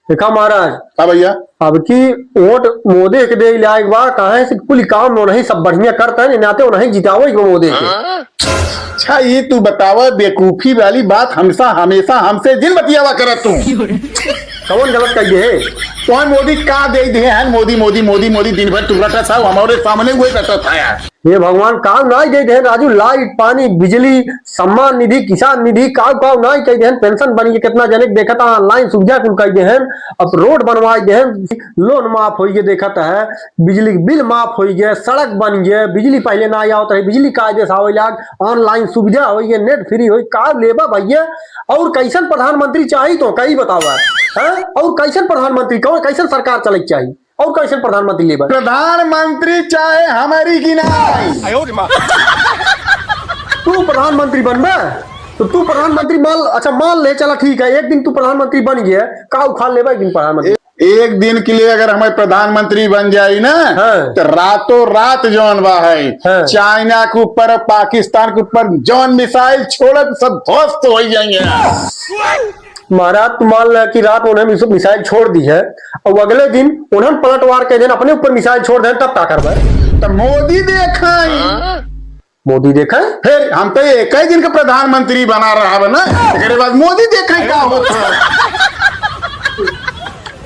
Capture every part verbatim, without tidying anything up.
देखा महाराज, हाँ भैया। अब की वोट मोदी के दे लायक बा, काहे से कुल काम उन्हीं सब बढ़िया करता है, नाते उन्हीं जितावे के मोदी के। अच्छा, ये तू बतावा, बेवकूफी वाली बात हमसा हमेशा हमसे जिन बतियावा करत तू। कौन गलत कह दे है? कौन मोदी का दे दे हैं? मोदी, मोदी, मोदी, मोदी, दिन भर तू रटा था, हमारे सामने वही रटा था यार। हे भगवान, काउ नाई कइ देहेन राजू, लाइट, पानी, बिजली, सम्मान निधि, किसान निधि, काउ काउ नाई कइ देहेन, पेंशन बनिगे, केतना जने के देखत, online सुविधा कुल कइ देहेन, अब रोड बनवाइ देहेन, लोन माफ होइगे, देखत है, बिजली के बिल माफ होइगे, सड़क बनिगे, बिजली पहिले नाई आवत रहे, बिजली कायदे से आवे लाग, online सुविधा होइगे, net free होई, काउ लेबा भइया? और कइसन प्रधानमंत्री चाही तो कई बतावा, हैं? और कइसन प्रधानमंत्री, कौन, कइसन सरकार चले के चाही? और कइसन प्रधानमंत्री लेबा? प्रधानमंत्री चाहे हमारी की नाई। तू प्रधानमंत्री बनबा? तो तू प्रधानमंत्री मान, अच्छा मान ले, चला ठीक है, एक दिन तू प्रधानमंत्री बन गया, का उखाड़ लेबा एक दिन प्रधानमंत्री? एक दिन के लिए अगर हमारे प्रधानमंत्री बन जाई ना, हाँ। तो रातों रात जौन बा है, हाँ। चाइना के ऊपर, पाकिस्तान के ऊपर जौन मिसाइल छोड़त, सब ध्वस्त होइ जाइगे। महाराज, तू मान ला कि रात में उन्हें मिस-, मिसाइल छोड़ दी है, और अगले दिन उन्हें पलटवार कइ देन, अपने ऊपर मिसाइल छोड़ देन, तब का करबे? तो मोदी देखाई। मोदी देखाई? फिर हम तो एक ही दिन के प्रधानमंत्री बना रहा है ना, एकरे बाद मोदी देखाई का होता है।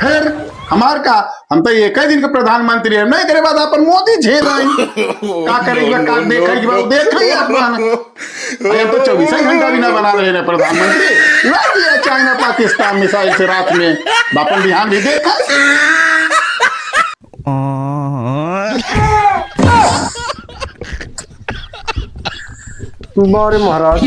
फिर हमार का, हम तो एक ही दिन के प्रधानमंत्री है ना, एकरे बाद अपन मोदी झेल आई। का करेगा, का देखाई के बाद देखाई अपन। अरे, हम तो चौबीस ही घंटा भी ना बना रहे ना प्रधानमंत्री। ला दिया चाइना पाकिस्तान मिसाइल से रात में, बापन बिहान भी देखा। तुम्हारे महाराज।